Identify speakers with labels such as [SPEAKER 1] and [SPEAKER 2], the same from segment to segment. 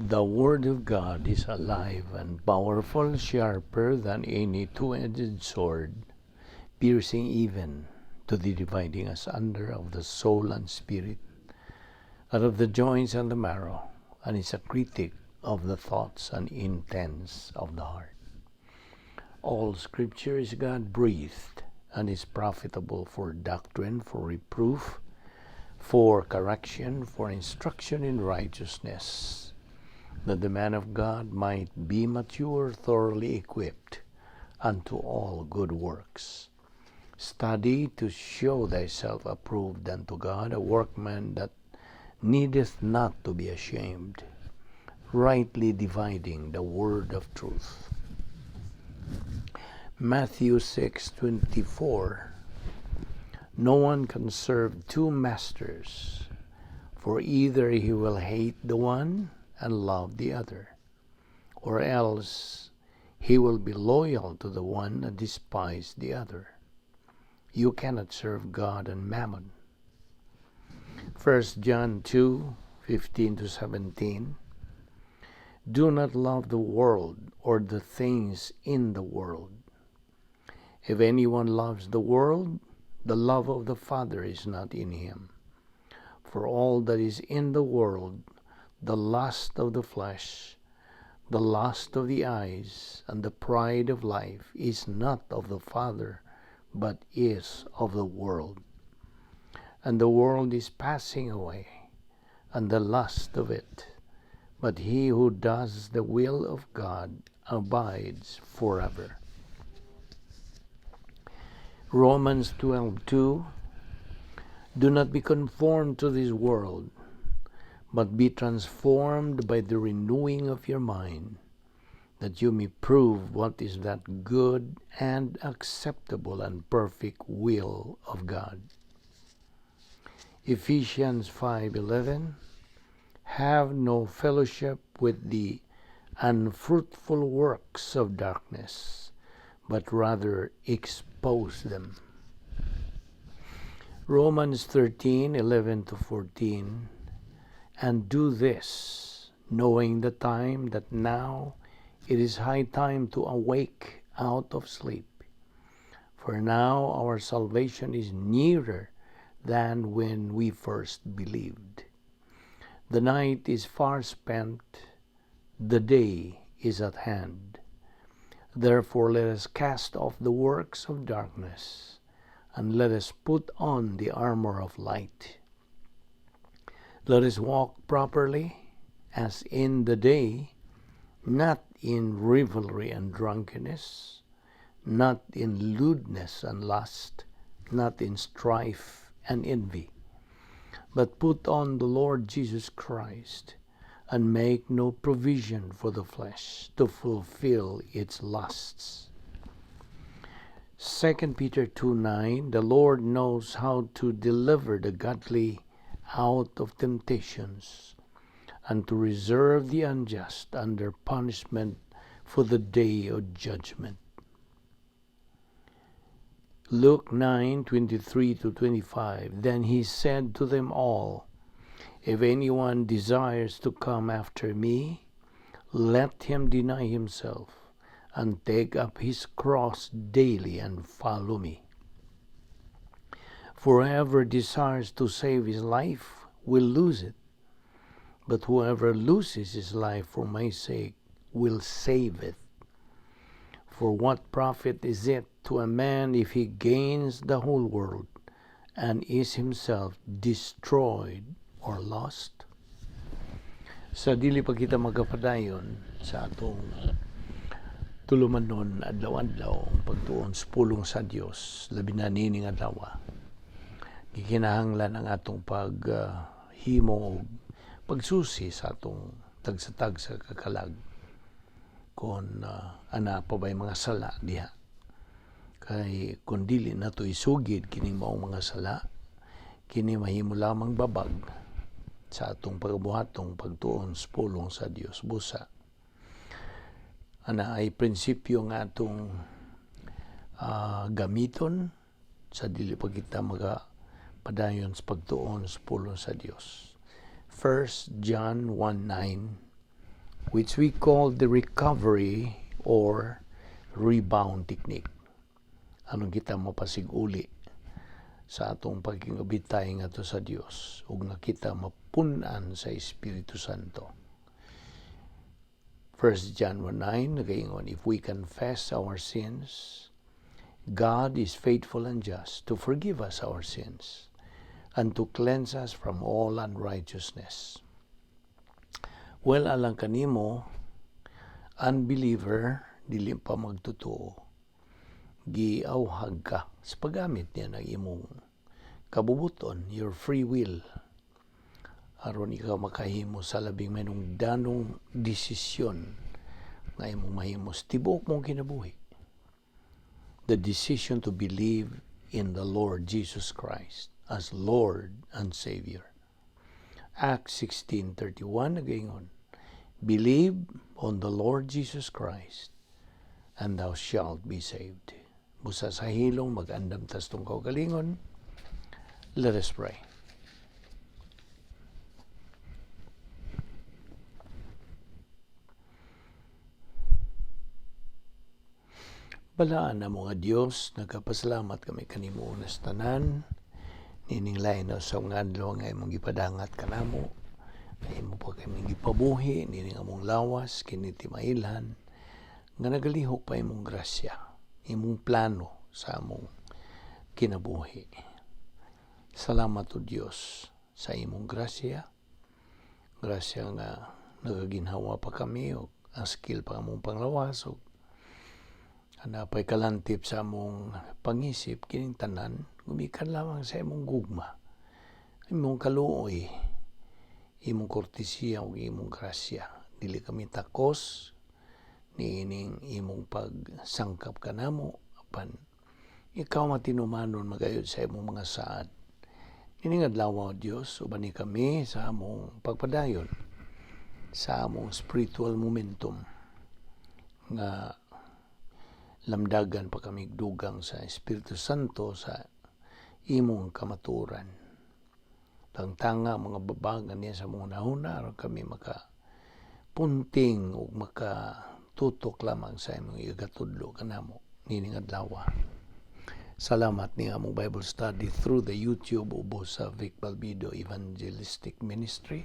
[SPEAKER 1] The Word of God is alive and powerful, sharper than any two-edged sword, piercing even to the dividing asunder of the soul and spirit, and of the joints and the marrow, and is a critic of the thoughts and intents of the heart. All Scripture is God breathed and is profitable for doctrine, for reproof, for correction, for instruction in righteousness, that the man of God might be mature, thoroughly equipped unto all good works. Study to show thyself approved unto God, a workman that needeth not to be ashamed, rightly dividing the word of truth. Matthew 6:24. No one can serve two masters, for either he will hate the one and love the other, or else he will be loyal to the one and despise the other. You cannot serve God and Mammon. 1 John 2:15 to 17. Do not love the world or the things in the world. If anyone loves the world, the love of the Father is not in him. For all that is in the world, the lust of the flesh, the lust of the eyes, and the pride of life, is not of the Father, but is of the world. And the world is passing away, and the lust of it. But he who does the will of God abides forever. Romans 12:2. Do not be conformed to this world, but be transformed by the renewing of your mind, that you may prove what is that good and acceptable and perfect will of God. Ephesians 5:11. Have no fellowship with the unfruitful works of darkness, but rather expose them. Romans 13:11 to 14. And do this, knowing the time, that now it is high time to awake out of sleep. For now our salvation is nearer than when we first believed. The night is far spent, the day is at hand. Therefore, let us cast off the works of darkness, and let us put on the armor of light. Let us walk properly, as in the day, not in revelry and drunkenness, not in lewdness and lust, not in strife and envy, but put on the Lord Jesus Christ and make no provision for the flesh to fulfill its lusts. 2 Peter 2:9. The Lord knows how to deliver the godly out of temptations and to reserve the unjust under punishment for the day of judgment. Luke 9:23 to 25. Then he said to them all, "If anyone desires to come after me, let him deny himself and take up his cross daily and follow me. For whoever desires to save his life will lose it, but whoever loses his life for my sake will save it. For what profit is it to a man if he gains the whole world and is himself destroyed or lost?" Sa dili pa kita magkapadayon sa atong tulumanon adlaw-adlaw ang pagtuon sa pulong sa Dios, labi na nining adlaw, gikinahanglan ang atong paghimo og pagsusi sa atong tagsa-tagsa ka kalag kung ana pa ba'y mga sala diha, kay kung dili nato isugid kining maong mga sala, kini mahimo lamang babag sa atong pagbuhatong pagtuon sa pulong sa Dios. Busa ana ay prinsipyo nga atong gamiton sa dili pa kita maga padayon sa pagtuon sa pulong sa Dios. 1 John 1:9. which we call the recovery or rebound technique. Aron kita mapasiguli sa atong pagkingabitay ngadto sa Dios ug nga kita mapun-an sa Espiritu Santo. 1 John 1:9 nagaingon, "If we confess our sins, God is faithful and just to forgive us our sins and to cleanse us from all unrighteousness." Well, alang kanimo, unbeliever, dili pa magtotoo, giawhag ka sa paggamit niya ng imong kabubuton, your free will, aron ikaw makahimo sa labing mahinungdanong desisyon nga imong mahimo sa tibuok mong kinabuhi. The decision to believe in the Lord Jesus Christ as Lord and Savior. Acts 16:31 nagaingon, "Believe on the Lord Jesus Christ and thou shalt be saved." Busa sa hilong mag-andam tas atong kaugalingon. Let us pray. Balaan na mga Dios, nagapasalamat kami kanimo unas tanan nining lain na sa mga adlaw nga imong gipadangat kanamo, nga imo pa kami gipabuhi nining among lawas kini timailhan nga nagalihok pa imong grasya, imong plano sa among kinabuhi. Salamat o Dios sa imong grasya, grasya nga nagaginhawa pa kami og askil pa among panglawas og anapay kalantip sa among pangisip. Kining tanan gumikan lamang sa imong gugma, imong kaluoy, imong kortesiya ug imong grasya. Dili kami takos niining imong pagsangkap kanamo, apan ikaw matinumanon magayod sa imong mga saad. Nining adlaw, o Dios, ubani kami sa among pagpadayon sa among spiritual momentum nga lamdagan pa kami dugang sa Espiritu Santo sa imong kamatuoran. Tangtanga mga babagan niya sa mga hunahuna aron kami maka punting ug makatutok lamang sa imong igatudlo kanamo nining adlaw. Salamat ni among Bible study through the YouTube ubos sa Vic Balbido Evangelistic Ministry.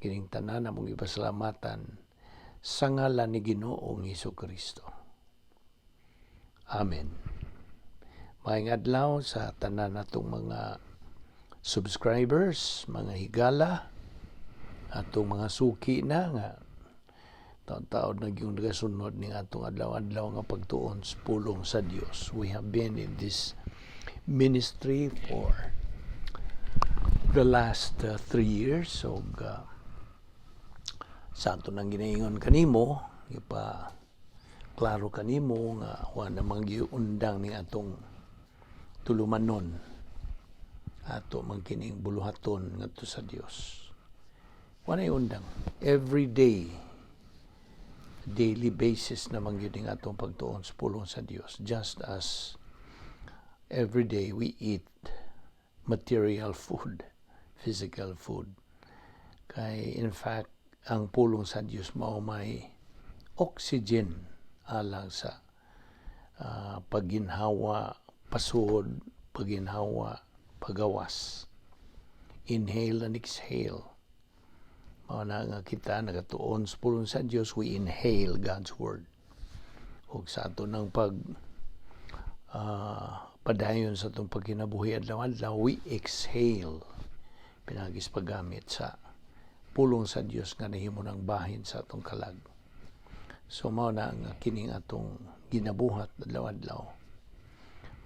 [SPEAKER 1] Kining tanan among ipasalamatan sa ngalan ni Ginoong Hesus Kristo. Amen. Maayong adlaw sa tanan natong mga subscribers, mga higala, atong mga suki na nga taon-taon na yung nagasunod ning atong adlaw-adlaw nga pagtuon sa pulong sa Dios. We have been in this ministry for the last 3 years. So, sa ato nang ginaingon kanimo, ipa klaro kanimo nga wa namang giundang ning atong tulumanon, ato man kining buluhaton ngadto sa Dios. Wa nay undang. Every day, daily basis naman gyud ning atong pagtuon sa pulong sa Dios. Just as every day we eat material food, physical food. Kay in fact, ang pulong sa Dios mao may oxygen alang sa pagginhawa pasuod, pagginhawa pagawas. Inhale and exhale. Mao na nga kita nagatuon sa pulong sa Dios, we inhale God's word. Ug sa ato ng pag padayon sa atong pagkinabuhi adlaw-adlaw, we exhale pinagis paggamit sa pulong sa Dios nga nahimo ng bahin sa atong kalag. So mao na nga kining atong ginabuhat adlaw-adlaw.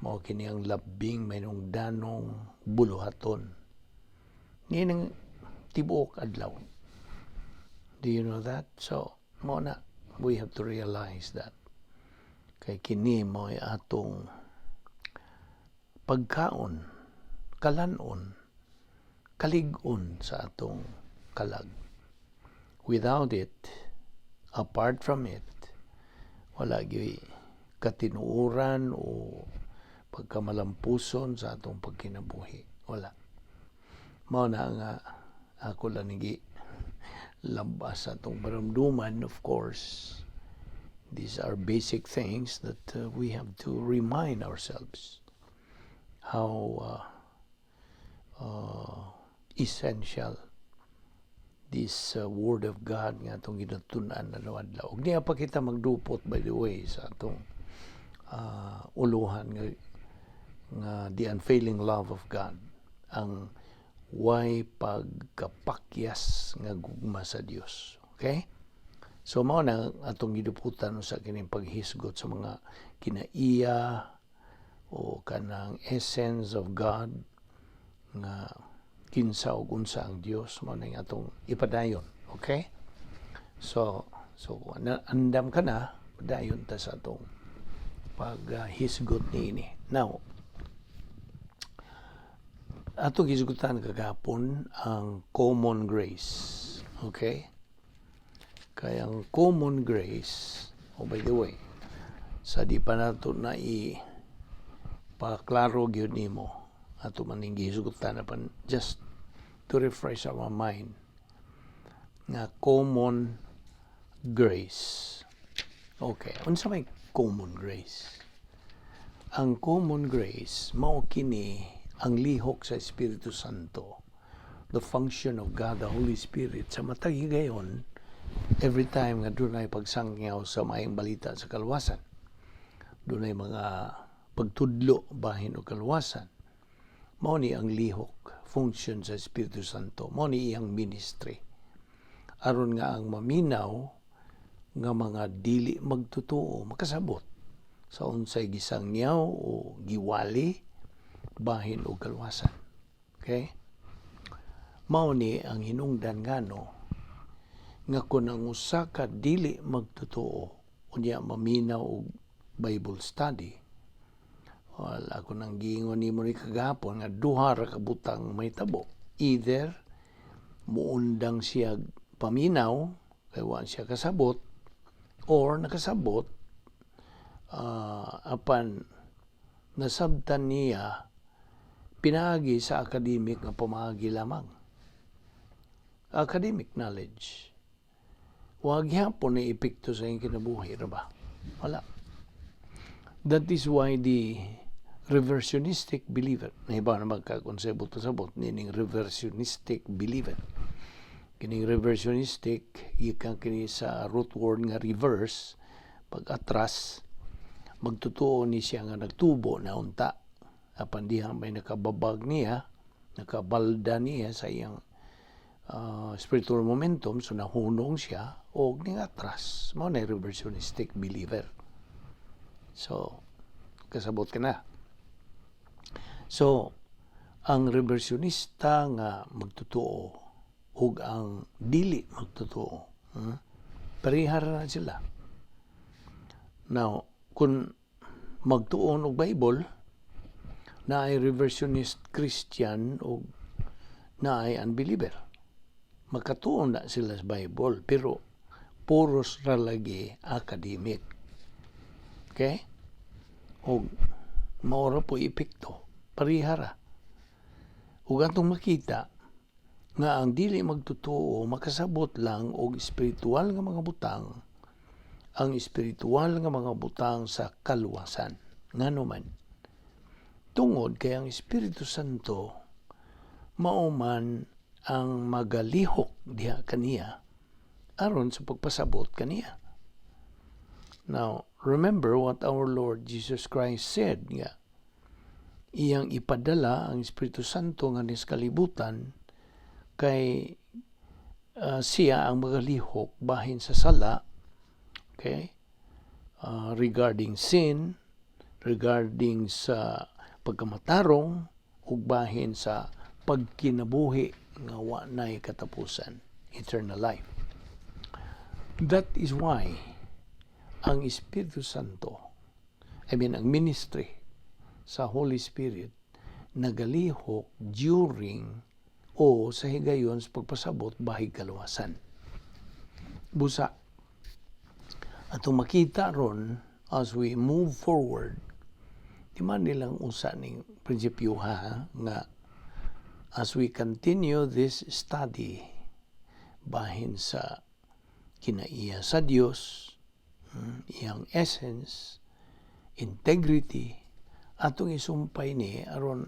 [SPEAKER 1] Mao kini ang labing mahinungdanong buluhaton nining tibuok adlaw. Do you know that? So, mao na, we have to realize that. Kay kini mao atong pagkaon, kalanon, kalig-on sa atong kalag. Without it, apart from it, wala gyud katinuoran o pagkamalampuson sa atong pagkinabuhi. Wala. Mao na nga ako lang nigi Labas sa atong paramduman, of course, these are basic things that we have to remind ourselves how essential this Word of God nga atong ginatun-an adlaw-adlaw. Ug niya pa kita magdupot, by the way, sa atong uluhan nga the unfailing love of God, ang way pagkapakyas nga gugma sa Dios. Okay? So mao na atong giduputan sa kining paghisgot sa mga kinaiya o kanang essence of God, nga kinsa ug unsa ang Dios. Mao na atong ipadayon. Okay? So andam ka na, padayon ta sa atong paghisgot niini. Now, atong hisgutan kagahapon ang common grace. Okay? Kaya ang common grace, oh, by the way, sa di pa nato na i paklaro gyud nimo, ato man ning gihisgutan apan just to refresh our mind nga common grace. Okay, unsa may common grace? Ang common grace mao kini ang lihok sa Espiritu Santo, the function of God the Holy Spirit sa matag higayon, every time nga dunay pagsangyaw sa Maayong Balita sa kaluwasan, dunay mga pagtudlo bahin og kaluwasan. Mao ni ang lihok, function sa Espiritu Santo. Mao ni iyang ministry. Aron nga ang maminaw nga mga dili magtotoo makasabot sa unsay gisangyaw o giwali bahin og kaluwasan. Okay? Mao ni ang hinungdan ngano nga kung ang usa ka dili magtotoo unya maminaw og Bible study, well, ako nang giingon nimo ni kagahapon nga duha ra ka butang mahitabo. Either muundang siya paminaw kay wa siya kasabot, or nakasabot apan nasabtan niya pinaagi sa academic nga pamaagi lamang. Academic knowledge. Wa gihapon ni epekto sa iyang kinabuhi ra ba? Wala. That is why the reversionistic believer, nahibaw na magkakonsebo to sabot, nining reversionistic believer. Kining reversionistic, gikan kini sa root word nga reverse, pag atras, magtotoo ni siya nga nagtubo na unta. Apan diha may nakababag niya, nakabalda niya sa iyang spiritual momentum, so nahunong siya, o ning atras. Mao na reversionistic believer. So, kasabot ka na. So, ang reversionista nga magtotoo ug ang dili magtotoo, parehara na sila. Now, kung magtuon og Bible, naay reversionist Christian o naay unbeliever. Makatuon na sila sa Bible, pero puros ra lagi academic. Okay? O mao ra po epekto, parihara. Ug atong makita nga ang dili magtotoo makasabot lang og espiritual nga mga butang, ang espiritual nga mga butang sa kaluwasan. Ngano man? Tungod kay ang Espiritu Santo mao man ang magalihok diha kaniya aron sa pagpasabot kaniya. Now, remember what our Lord Jesus Christ said nga iyang ipadala ang Espiritu Santo nga sa kalibutan kay siya ang magalihok bahin sa sala, okay, regarding sin, regarding sa pagkamatarong, ug bahin sa pagkinabuhi nga wa nay katapusan, eternal life. That is why ang Espiritu Santo, I mean, ang ministry sa Holy Spirit nagalihok during o sa higayon sa pagpasabot bahig kaluwasan. Busa, atong makita ron as we move forward, di man nilang usa ning prinsipyo ha, nga as we continue this study, Bahin sa kinaiya sa Dios, iyang essence, integrity, atong isumpay ni aron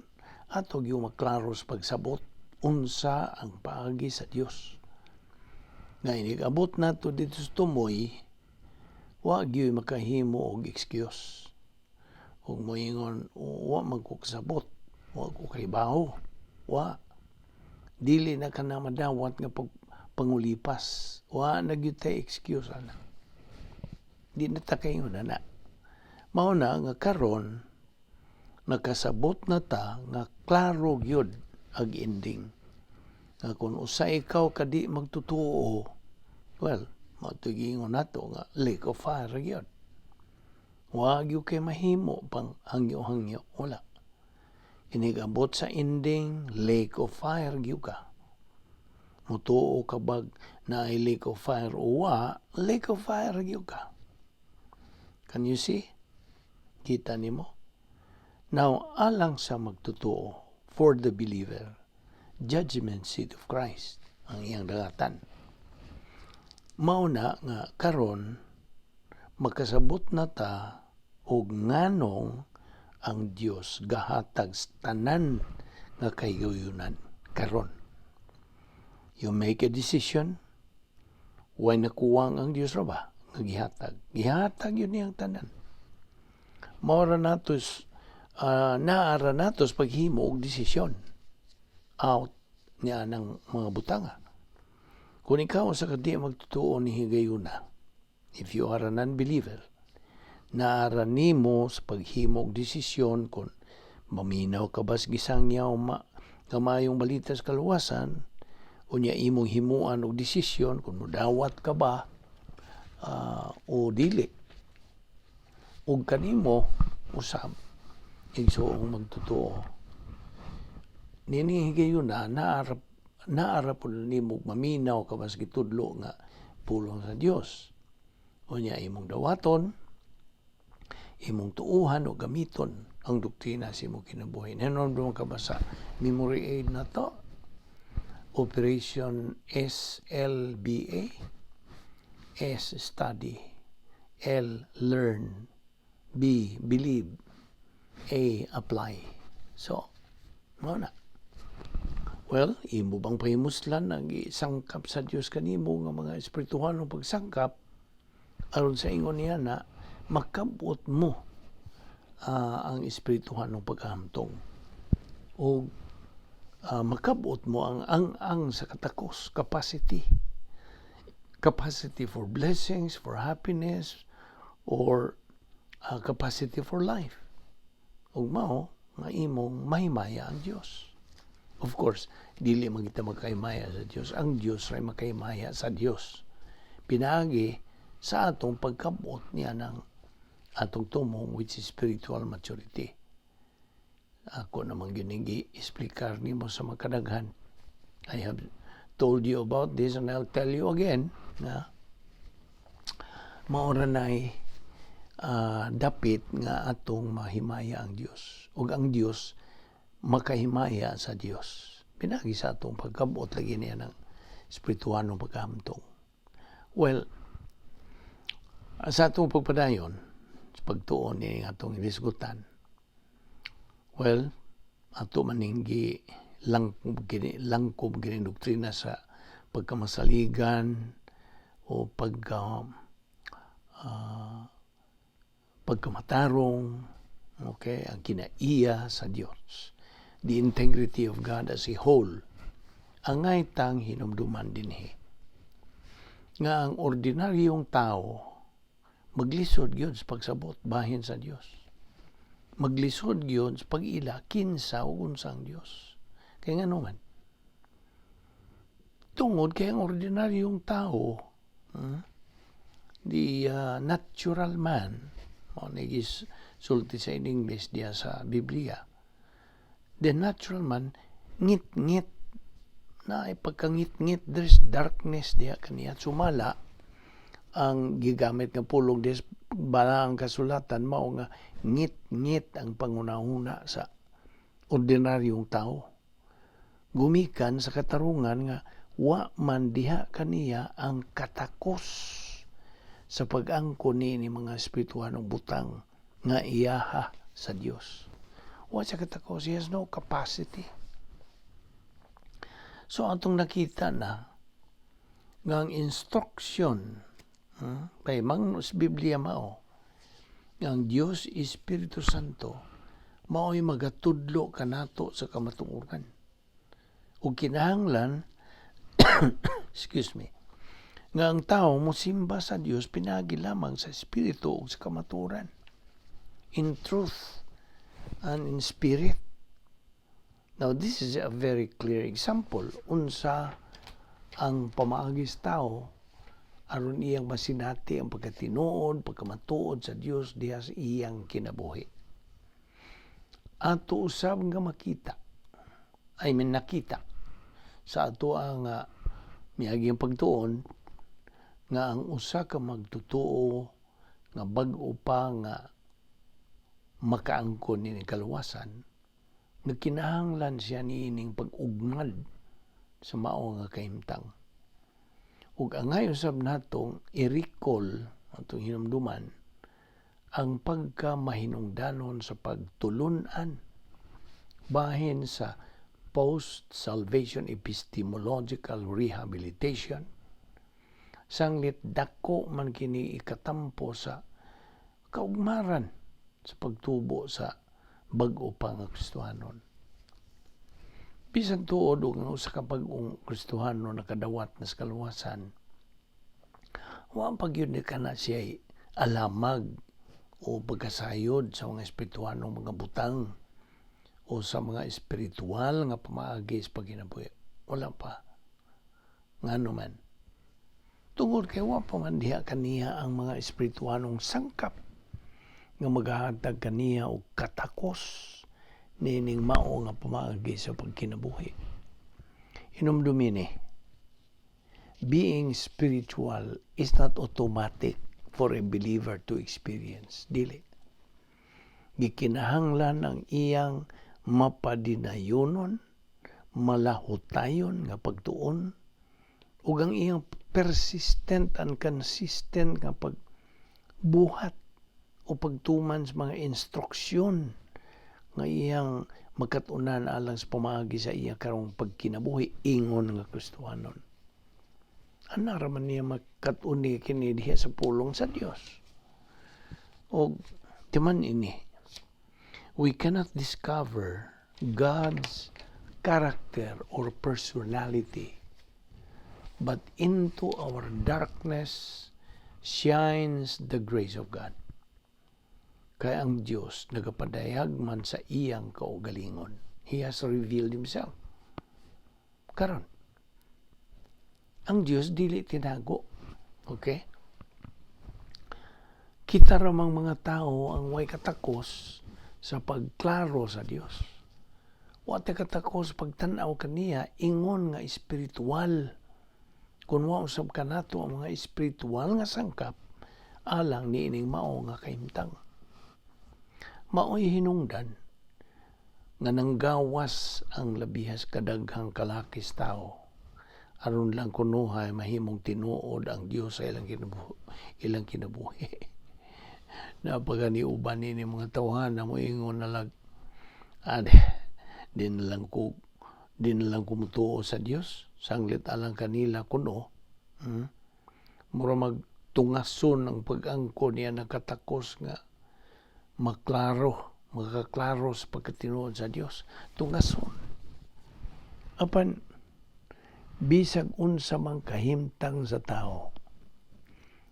[SPEAKER 1] ato gyud maklaro sa pagsabot unsa ang paagi sa Dios. Nga inig-abot nato dito sa tumoy, wa gyud makahimo og excuse. Ug moingon, "Wa man ko kasabot, wa ko kahibawo." Wa. Dili na ka na madawat nga pag pangulipas. Wa na gyud tay excuse ana. Di na ta kaingon ana. Mao na nga karon nakasabot na ta nga klaro gyud ang ending. Nga kung usa ikaw kadi magtutuo, well, mao giingon nato nga lake of fire gyud. Wa gyud kay mahimo pang hangyo-hangyo, wala. Inig-abot sa ending, lake of fire gyud ka. Mutuo ka bag naay lake of fire o wa, lake of fire gyud ka. Can you see? Kita nimo? Now, alang sa magtutuo, for the believer, judgment seat of Christ ang iyang dangatan. Mao na nga karon makasabot na ta og nganong ang Dios gahatag sa tanan nga kahigayunan karon. You make a decision, way nakuwang ang Dios ra ba nga gihatag? Gihatag gyud niyang tanan. Mao ra natos naara natos paghimo og desisyon out niya ng mga butanga. Kung ikaw sa kadi magtutuo ni higayuna, if you are an unbeliever, naara nimo sa paghimo og desisyon kung maminaw ka ba sa gisangyaw ma, nga maayong balita sa kaluwasan, unya imong himuan og desisyon kung modawat ka ba o dili. Ug kanimo usab igsuong magtotoo. Nini higayuna naara naara pud nimo maminaw ka ba sa gitudlo nga pulong sa Dios. Unya imong dawaton, imong tuuhan o gamiton ang doktrina sa imong kinabuhi. Hinumdum ka ba sa memory aid na to? Operation SLBA. S, study, L, learn, B, believe, A, apply. So, mao na. Well, imo bang pahimuslan ang isangkap sa Dios kanimo nga mga espirituhanong pagsangkap aron sa ingon niya na makabot mo ang espirituhanong pagkahamtong o makabot mo ang sa katakos capacity, capacity for blessings, for happiness, or capacity for life, ug mao nga imong mahimaya ang Dios. Of course, dili man kita makahimaya sa Dios. Ang Dios ray makahimaya sa Dios pinaagi sa atong pagkabot niya ng atong tumong, which is spiritual maturity. Ako namang ginigi explicar nimo sa makadaghan. I have told you about this and I'll tell you again na maura na'y dapit nga atong mahimaya ang Dios ug ang Dios makahimaya sa Dios pinaagi sa atong pagkabot lagi niya ng espirituhanong pagkahamtong. Well, sa atong pagpadayon sa pagtuon ni atong ilisgutan, well, ato maning gi langkob gini, langkob gini doktrina sa pagkamasaligan o pagkamatarong, okay, ang kinaiya sa Dios, the integrity of God as a whole. Angay tang hinumduman dinhi nga ang ordinaryong tao maglisod gyud sa pagsabot bahin sa Dios, maglisod gyud sa pag-ila kinsa ug unsa ang Dios. Kay ngano man? Tungod kay ang ordinaryong tao, the natural man, mao ni sulti sa in English diya sa Biblia, the natural man, ngit-ngit na pagkangit-ngit, there's darkness diya kaniya. Sumala ang gigamit nga pulong des balaang kasulatan, mao nga ngit-ngit ang pangunahuna sa ordinaryong tao gumikan sa katarungan nga Wa man diha kaniya ang katakos sa pag-angkon ni mga espirituhanong butang nga iyaha sa Dios. Wa siya katakos, he has no capacity. So atong nakita na nga ang instruction, kay mang sa Biblia mao nga ang Dios Espiritu Santo mao'y magatudlo kanato sa kamatuoran. Ug kinahanglan, excuse me, nga ang tao mosimba sa Dios pinagi lamang sa espiritu ug sa kamatuoran. In truth and in spirit. Now, this is a very clear example unsa ang pamaagi sa tao aron iyang masinati ang pagkatinuod, pagkamatuod sa Dios diha sa iyang kinabuhi. Ato usab nga makita, I mean, nakita sa ato ang miaging pagtuon nga ang usa ka magtotoo nga bag-o pa nga makaangkon nining kaluwasan, nagkinahanglan siya niining pag-ugmad sa mao nga kahimtang. Ug angay usab natong i-recall, atong hinumduman ang pagka mahinungdanon sa pagtulun-an bahin sa post-salvation epistemological rehabilitation, sanglit dako man kini ikatampo sa kaugmaran sa pagtubo sa bag-o pa nga Kristohanon. Bisan tuod og ang usa ka bag-ong Kristohano nakadawat na sa kaluwasan, wa pa gyud ni kana siya alamag o pagkasayod sa mga espirituhanong mga butang o sa mga espiritual nga pamaagi sa pagkinabuhi. Wala pa. Ngano man? Tungod kay wa pa man diha kaniya ang mga espirituhanong sangkap nga maghahatag kaniya og katakos niining mao nga pamaagi sa pagkinabuhi. Hinumdumi ni, being spiritual is not automatic for a believer to experience. Dili. Gikinahanglan ang iyang mapadinayonon, malahutayon nga pagtuon, ug ang iyang persistent and consistent nga pagbuhat o pagtuman sa mga instruksyon nga iyang makatunan alang sa pamaagi sa iyang karong pagkinabuhi ingon nga Kristohanon. Ana ra man niya makat-on kini diha sa pulong sa Dios. Og timan ini, we cannot discover God's character or personality, but into our darkness shines the grace of God. Kaya ang Diyos nagapadayag man sa iyang kaugalingon. He has revealed Himself. Karon, ang Diyos dili tinago. Okay? Kita ramang mga tao ang way katakos sa pagklaro sa Dios. Wa ta katakos pagtan-aw kaniya ingon nga espiritual. Kung wa usab kanato ang mga espiritual nga sangkap alang niining mao nga kahimtang. Maoy hinungdan nga nanggawas ang labihas kadaghang kalakis tao aron lang kunuhay mahimong tinuod ang Dios sa ilang kinabuhi. Napagani uban ni mga tawhan na moingon na lang, "Ade, di na lang ko mutuo sa Dios," sanglit alang kanila kuno, Mura magtungason ang pag-angko niya, nakatakos nga maklaro, makaklaro sa pagkatinuod sa Dios. Tungason. Apan bisag unsa man kahimtang sa tao,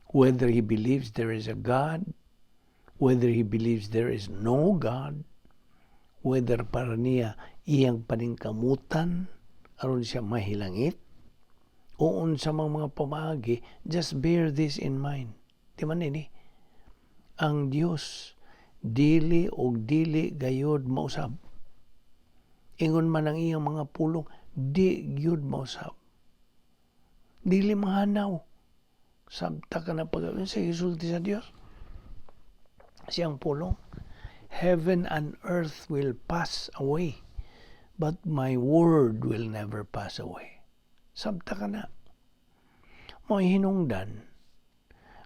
[SPEAKER 1] whether he believes there is a God, whether he believes there is no God, whether para niya iyang paningkamutan aron siya mahilangit, o unsa mang mga pamaagi, just bear this in mind. Di man ini, ang Dios dili og dili gayod mausab. Ingon man ang iyang mga pulong, di gyud mausab. Dili mahanaw. Sabta ka na pag sa gisulti sa Dios. Siyang pulong, "Heaven and earth will pass away, but my word will never pass away." Sabta ka na. Mo'y hinungdan,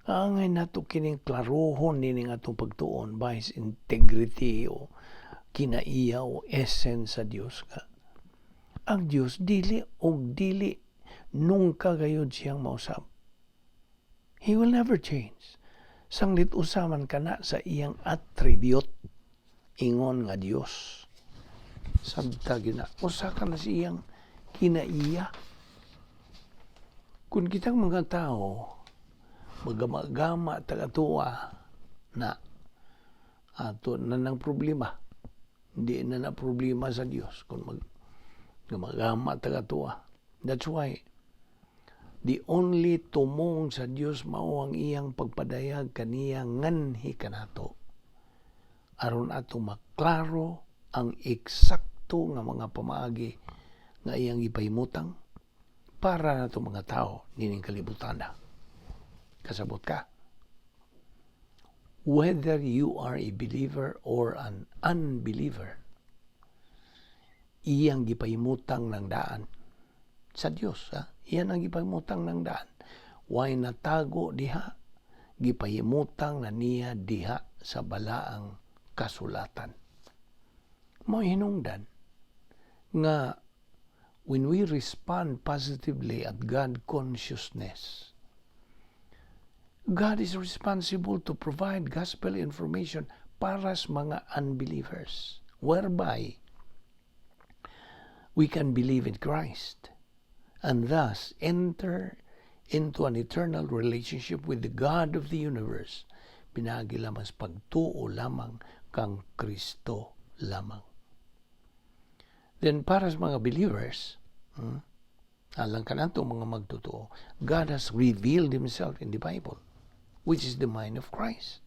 [SPEAKER 1] angay nato kining klarohon nining atong pagtuon by His integrity o kinaiya o essence sa Dios nga ang Dios dili og dili nungka gayud siyang mausab. He will never change. Sanglit usa man kana sa iyang attribute ingon nga Dios. Sabta gina, usa ka na sa iyang kinaiya. Kung kitang mga tao magama-gama tagatuwa na ato na ng problema, hindi na na problema sa Dios kung mag gumagama tagatuwa. That's why the only tumong sa Dios mao ang iyang pagpadayag kaniya nganhi kanato aron ato maklaro ang eksakto nga mga pamaagi nga iyang gipahimutang para nato mga tao nining kalibutan. Kasabot ka? Whether you are a believer or an unbeliever, iyang gipahimutang ng daan sa Dios, ha? Iyan ang gipahimutang ng daan. Way natago diha, gipahimutang na niya diha sa balaang kasulatan. Mao hinungdan nga when we respond positively at God consciousness, God is responsible to provide gospel information para sa mga unbelievers, whereby we can believe in Christ and thus enter into an eternal relationship with the God of the universe pinaagi lamang sa pagtuo lamang kang Kristo lamang. Then para sa mga believers, alang kanato mga magtotoo, God has revealed Himself in the Bible, which is the mind of Christ.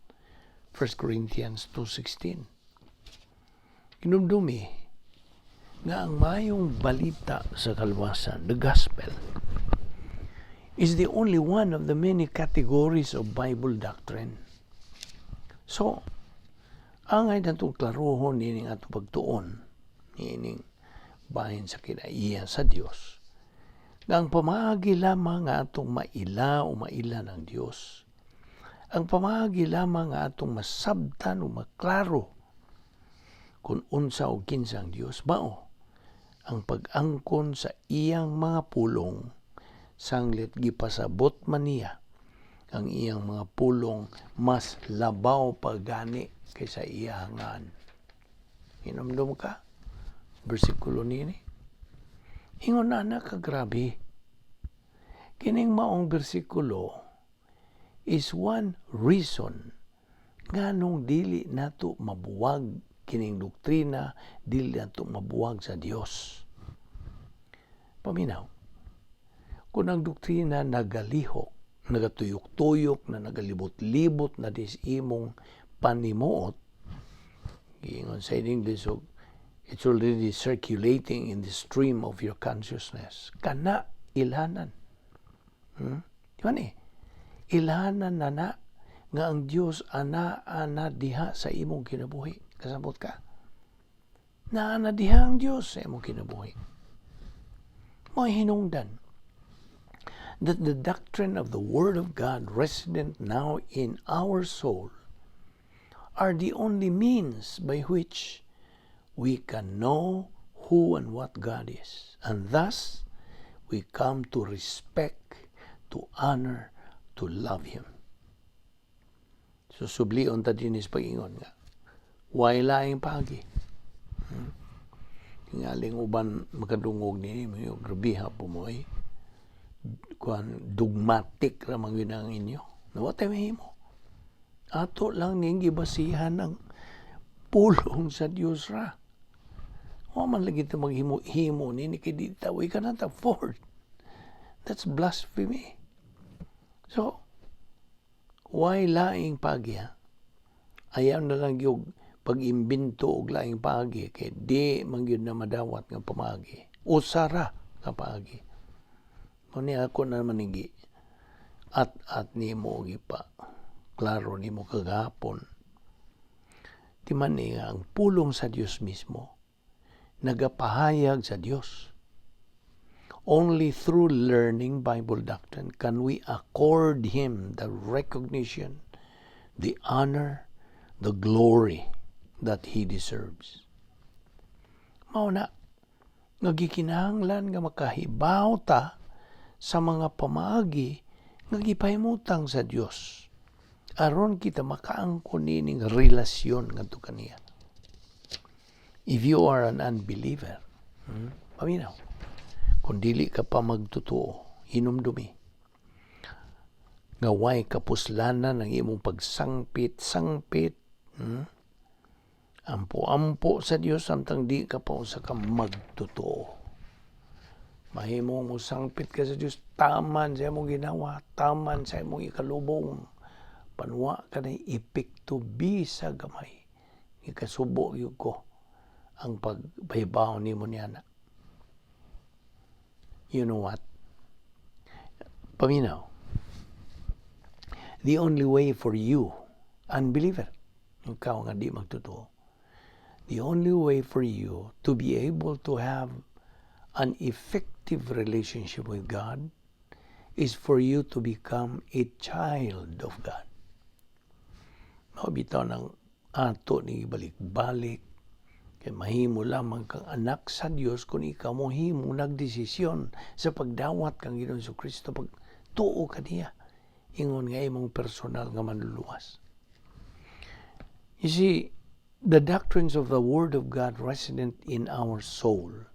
[SPEAKER 1] 1 Corinthians 2.16. Hinumdumi nga ang mayong balita sa kalwasan, the gospel, is the only one of the many categories of Bible doctrine. So, angay natong klarohon nining atong pagtuon, nining bahin sa kinaiya sa Dios, nga ang pamaagi lamang nga atong maila o maila ng Dios, ang pamaagi lamang nga atong masabtan o maklaro kung unsa o kinsa ang Dios, mao ang pag-angkon sa iyang mga pulong, sanglit gipasabot man niya ang iyang mga pulong mas labaw pa gani kaysa iyahangan. Hinumdum ka? Bersikulo nini. Ingon na na kagrabe. Kining maong bersikulo is one reason nganong dili nato mabuwag kining doktrina, dili nato mabuwag sa Dios. Paminaw. Kung ang doktrina nagalihok, nagatuyok-tuyok, na nagalibot-libot na dis imong panimuot, giingon sa English, so it's already circulating in the stream of your consciousness. Kana ilhanan. Di ba ni? Ilhanan na na nga ang Dios ana-ana diha sa imong kinabuhi. Kasabot ka? Naa na diha ang Dios sa imong kinabuhi. Mo'y hinungdan that the doctrine of the Word of God resident now in our soul are the only means by which we can know who and what God is. And thus, we come to respect, to honor, to love Him. So, sublion ta dinis pag-ingon nga. Way laing paagi. Tingaling uban makadungog ni mo, grabiha po mo eh. Kuan, dogmatic ra man gyud ang inyo. Wa tay mahimo. Ato lang ning gibasihan ang pulong sa Dios ra. Wa man lagi ta maghimo-himo nini kay di ta, we cannot afford. That's blasphemy. So, way laing paagi ha? Ayaw na lang yung pag-imbento og laing paagi kay di man gyud na madawat nga pamaagi. Usa ra ka paagi. Mao ni ako na manigi at nimo gipa klaro nimo kagahapon. Ti man ni nga ang pulong sa Dios mismo nagapahayag sa Dios. Only through learning Bible doctrine can we accord Him the recognition, the honor, the glory that He deserves. Mao na nga gikinahanglan nga makahibaw ta sa mga pamaagi nga gipahimutang sa Dios aron kita makaangkon nining relasyon ngadto kaniya. If you are an unbeliever, paminaw, kung dili ka pa magtotoo, hinumdumi nga way kapuslanan ang imong pagsangpit-sangpit, Ampo-ampo sa Dios samtang di ka pa usa ka magtotoo. Mahimo mo sangpit ka sa Dios, taman sa imong ginawa, taman sa imong ikalubong. Apan wa ka na epekto bisa gamay. Ikasubo gyud ko ang pagpahibaw nimo niya na. You know what? Paminaw. The only way for you, unbeliever, ikaw nga di magtotoo, the only way for you to be able to have an effective relationship with God is for you to become a child of God. Mao bitaw nang ato ni balik-balik kay mahimo lamang kang anak sa Dios kung ikaw mohimo nagdesisyon sa pagdawat kang Ginoong Kristo, pag tuo ka niya ingon nga imong personal nga manluluwas. You see, the doctrines of the Word of God resident in our soul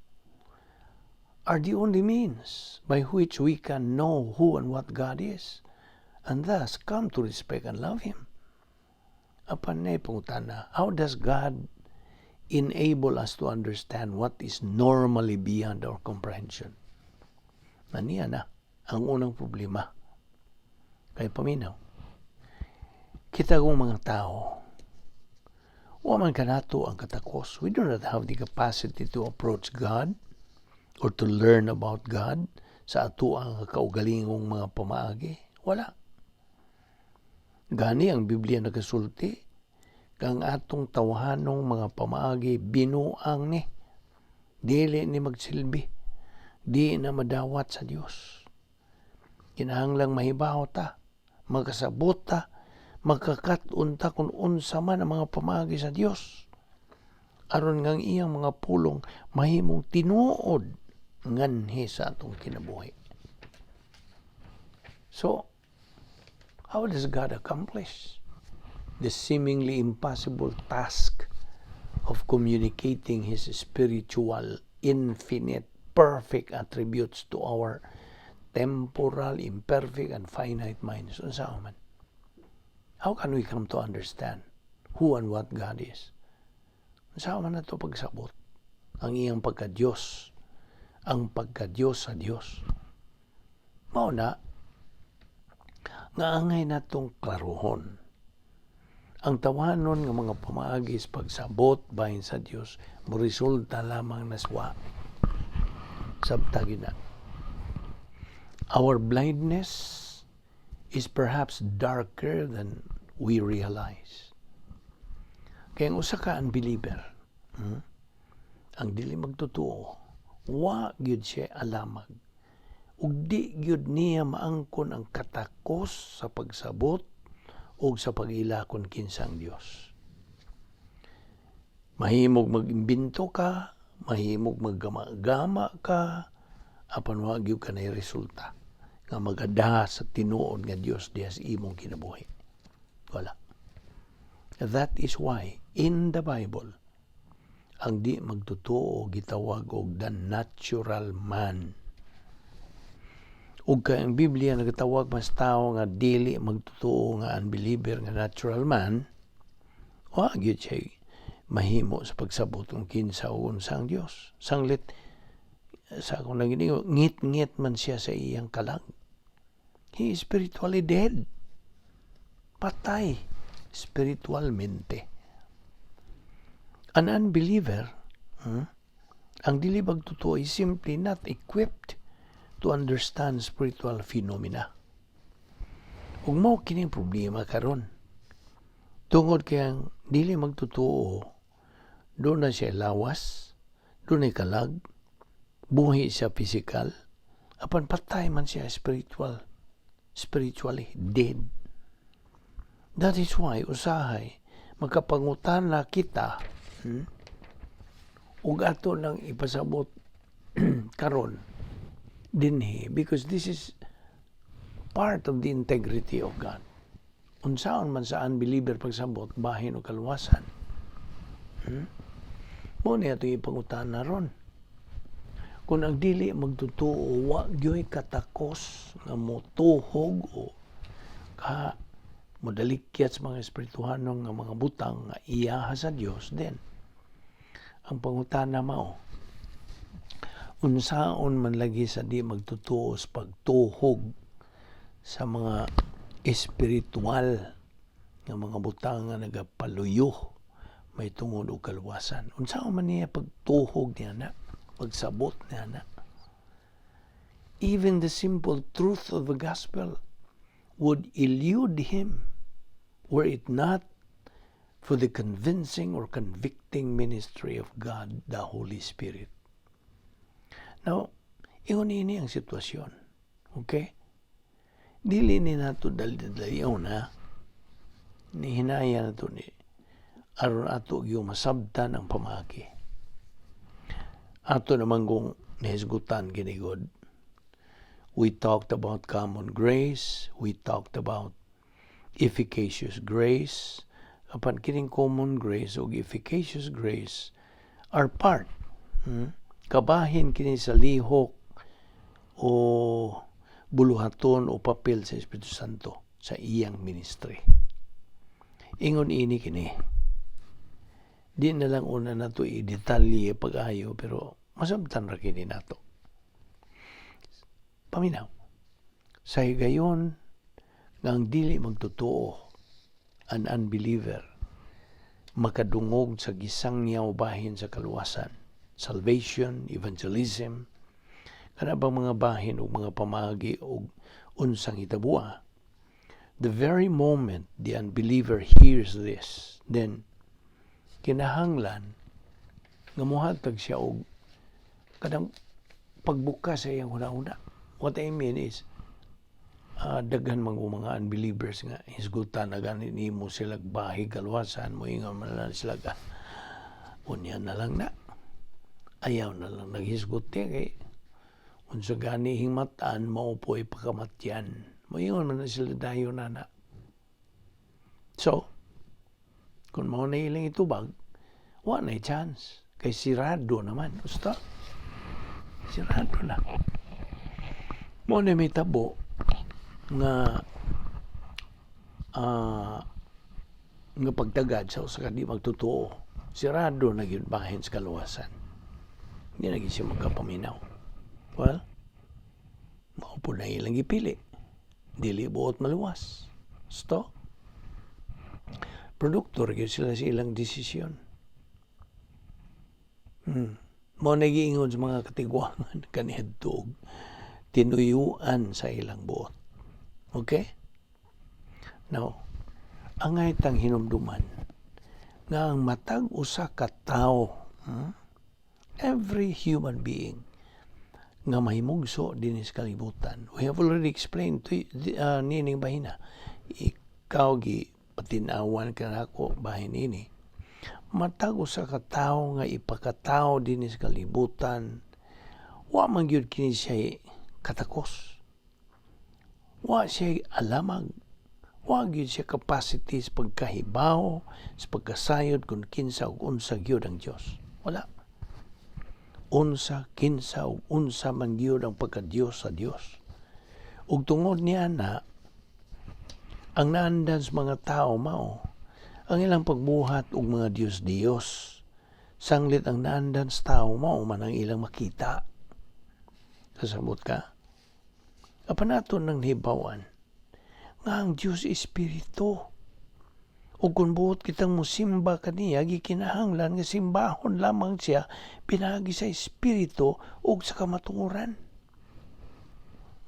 [SPEAKER 1] are the only means by which we can know who and what God is, and thus come to respect and love Him. Apan na pangutana, how does God enable us to understand what is normally beyond our comprehension? Aniya na ang unang problema. Kay paminaw, kita kong mga tao, wa man kanato ang katakos. We do not have the capacity to approach God or to learn about God sa ato ang kaugalingong mga pamaagi. Wala. Gani ang Biblia nagasulti kang atong tawhanong mga pamaagi binuang ni. Dili ni magsilbi. Di na madawat sa Dios. Kinahanglang mahibaw ta, makasabot ta, makakat-on ta kung unsa man ang mga pamaagi sa Dios. Aron nga ang iyang mga pulong mahimong tinuod nganhi sa atong kinabuhi. So, how does God accomplish the seemingly impossible task of communicating His spiritual, infinite, perfect attributes to our temporal, imperfect, and finite minds? Unsa man? How can we come to understand who and what God is? Unsa man nato pagsabot ang iyang pagka-Diyos, ang pagka-Diyos sa Diyos? Mao na nga angay natong klarohon ang tawhanon nga mga pamaagi sa pagsabot bahin sa Dios mo resulta lamang na swa. Sabta gyud na. Our blindness is perhaps darker than we realize. Kaya ang usa ka unbeliever, ang dili magtotoo, wa gyud siya alamag. Ug di gyud niya maangkon ang katakos sa pagsabot ug sa pag-ila kung kinsa ang Dios. Mahimog mag-imbento ka, mahimog maggama-gama ka, apan wa gyud ka na resulta nga magadaha sa tinuod nga Dios diha sa imong kinabuhi. Wala. That is why in the Bible ang di magtotoo gitawag og the natural man. Ug kay ang Biblia nagatawag mas tao nga dili magtotoo nga unbeliever nga natural man, wa gyud siya mahimo sa pagsabot kung kinsa o unsa ang Dios. Sanglit sa akong naginingo, ngit-ngit man siya sa iyang kalag. He is spiritually dead. Patay spiritualmente. An unbeliever, ang dili magtotoo is simply not equipped to understand spiritual phenomena. Ug mao kining problema karon. Tungod kay ang dili magtotoo, duna siya lawas, dunay kalag, buhi siya physical. Apan patay man siya spiritually dead. That is why usahay makapangutana kita, Ug ato nang ipasabot karon dinhi because this is part of the integrity of God. Unsaon man sa unbeliever pagsabot bahin og kaluwasan? Mao ni atong ipangutana ron. Kung ang dili magtotoo wa gyoy katakos nga motuhog o ka modalikyat sa mga espirituhanon nga mga butang nga iyaha sa Dios, then ang pangutana mao, unsaon man lagi sa di magtotoo sa pagtuhog sa mga espiritual nga mga butang nga nagapaluyo may tungod og kaluwasan? Unsaon man niya pagtuhog niya na, pagsabot niya na? Even the simple truth of the gospel would elude him were it not for the convincing or convicting ministry of God, the Holy Spirit. Now, ingon ini ang sitwasyon. Okay? Dili ni nato dali-dalion ha. Nihinaya nato ni aron ato gyud masabtan ang pamaagi. Ato naman kung nahisgutan kini gud. We talked about common grace, we talked about efficacious grace. Apan kining common grace ug efficacious grace are part. Kabahin kini sa lihok o buluhaton o papel sa Espiritu Santo sa iyang ministry. Ingon ini kini. Di na lang una nato i-detalye pag-ayo, pero masabtan ra kini nato. Paminaw. Sa higayon nga ang dili magtotoo, an unbeliever, makadungog sa gisangyaw bahin sa kaluwasan, salvation, evangelism, kana bang mga bahin ug mga pamaagi og unsang hitabua, the very moment the unbeliever hears this, then kinahanglan nga mohatag siya og kanang pagbukas sa iyang hunahuna. What I mean is, daghan man mga unbelievers nga hisgutan na gani nimo sila bahig kaluwasan, moingon man lang sila ka, "Unya na lang na." Ayaw na lang naghisgot niya kay unsa gani hingmatan mao po'y pakamatyan. Moingon man na sila dayon na na. So, kung mao na ilang itubag, wa na chance. Kay sirado naman. Gusto? Sirado na. Mao na may tabo nga nga pagtagad sa usa ka di magtotoo. Sirado na gyud bahin sa kaluwasan. Hindi na gyud siya magkapaminaw. Well, mao po na ilang gipili. Dili buot maluwas. Sto. Produkto gyud sila sa ilang desisyon. Mao na giingon sa mga katigwangan kaniadto og tinuyuan sa ilang buot. Okay? Now, angay tang hinumduman nga ang matag usa ka tawo, every human being nga mahimugso dinhi sa kalibutan. We have already explained to nining bahina. Ikaw gi patinawan ka nako bahin ini. Matag usa ka tawo nga ipakatawo dinhi sa kalibutan, wa man gyud kini siya katakos. Wa siya alamag. Wa gyud siya capacity sa pagkahibaw, sa pagkasayod kung kinsa ug unsa gyud ang Dios. Wala. Unsa, kinsa ug unsa man gyud ang pagka-Dios sa Dios. Ug tungod niya na ang naandan sa mga tao mao ang ilang pagbuhat og mga Dios-Dios. Sanglit ang naandan sa tao mao man ang ilang makita. Kasabot ka? Apan ato nang hibawan nga ang Dios Espiritu. Ug kung buot kitang musimba kaniya, gikinahanglan nga simbahon lamang siya pinaagi sa Espiritu ug sa kamatuoran.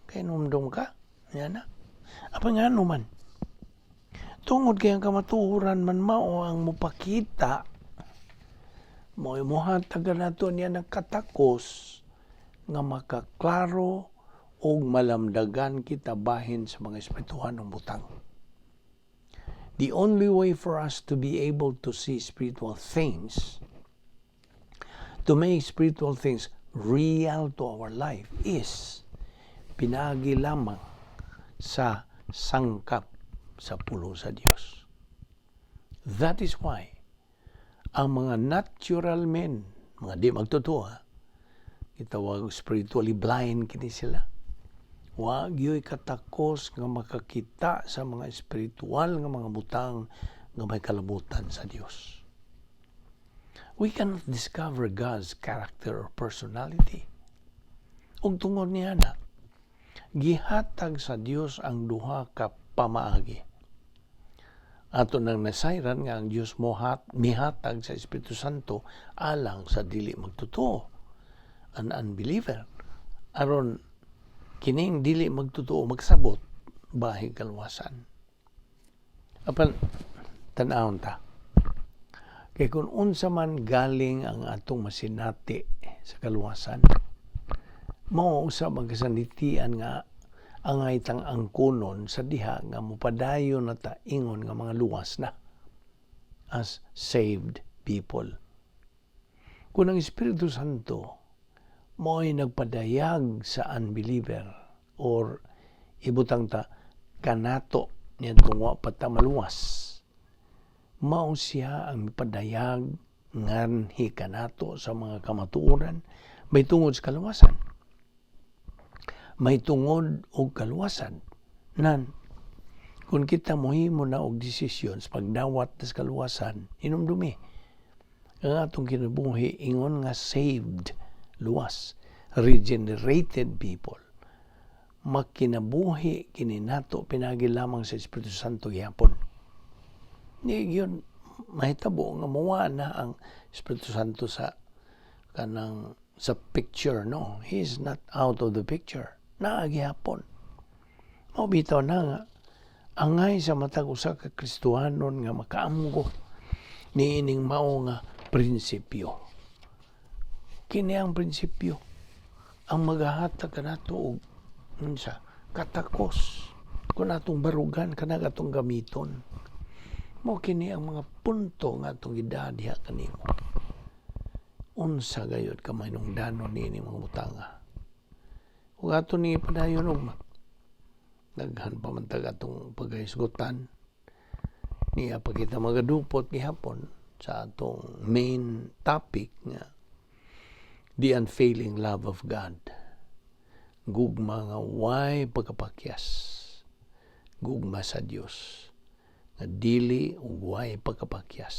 [SPEAKER 1] Kay numdum ka? Yan na. Apan ngano man? Tungod kay ang kamatuoran man mao ang mupakita, mo mohatag nato niya ng katakos nga makaklaro Ug malamdagan kita bahin sa mga espirituhanong butang. The only way for us to be able to see spiritual things, to make spiritual things real to our life, is pinaagi lamang sa sangkap sa pulong sa Dios. That is why ang mga natural men, mga di magtotoo, gitawag spiritually blind kini sila. Wa gyoy katakos nga makakita sa mga espiritual nga mga butang nga may kalabutan sa Dios. We cannot discover God's character or personality. Ug tungod niya na, gihatag sa Dios ang duha ka pamaagi. Ato nang nasayran nga ang Dios mohat mihatag sa Espiritu Santo alang sa dili magtotoo, an unbeliever, aron kining dili magtotoo magsabot bahin kaluwasan. Apan tan-awon ta. Kay kung unsa man galing ang atong masinati sa kaluwasan, mao usab ang kasanitian nga angay tang angkonon sa diha nga mopadayon na ta ingon nga mga luwas na, as saved people. Kung ang Espiritu Santo mo'y nagpadayag sa unbeliever or ibutang ta kanato niadtong wa pa ta maluwas, mao siya ang mipadayag nganhi kanato sa mga kamatuoran may tungod sa kaluwasan, may tungod og kaluwasan. Nan kung kita mohimo na og desisyon sa pagdawat sa kaluwasan, hinumdumi ang atong kinabuhi ingon nga saved, luwas, regenerated people, makinabuhi kini nato pinagi lamang sa Espiritu Santo gihapon. Di gyud mahitabo nga muwa na ang Espiritu Santo sa kanang sa picture. No, he is not out of the picture, naa gihapon. Mao bitaw na nga angay sa matag usa ka Kristohanon nga makaamgo niining mao nga prinsipyo. Kini ang prinsipyo ang magahatag kanato og unsa katakos kung atong barugan kanang atong gamiton. Mao kini ang mga punto nga atong gidaa diha kanimo. Unsa gayud ka mahinungdanon niini mga butanga? Ug ato ni padayon ugma, daghan pa man tag atong pagkahisgutan niya pa kita magadupot gihapon sa atong main topic nga the unfailing love of God, gugma nga way pagkapakyas, gugma sa Dios nga dili ug way pagkapakyas.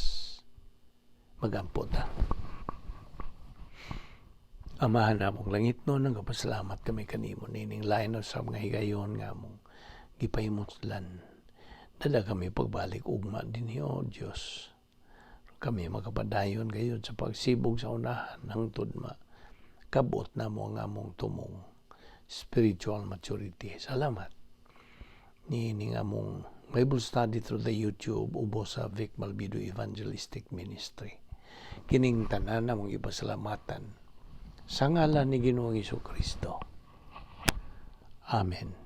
[SPEAKER 1] Magampo ta. Amahan namong langitnon, nagapasalamat kami kanimo nining lain sa mga higayon nga among gipahimutlan. Dala kami pagbalik ugma dinhi, o Dios. Kami makapadayon gayud sa pagsibog sa unahan hangtod ma kabot namo ang among tumong spiritual maturity. Salamat niining among Bible study through the YouTube ubos sa Vic Malbido Evangelistic Ministry. Kining tanan among ipasalamatan sa ngalan ni Ginoong Kristo. Amen.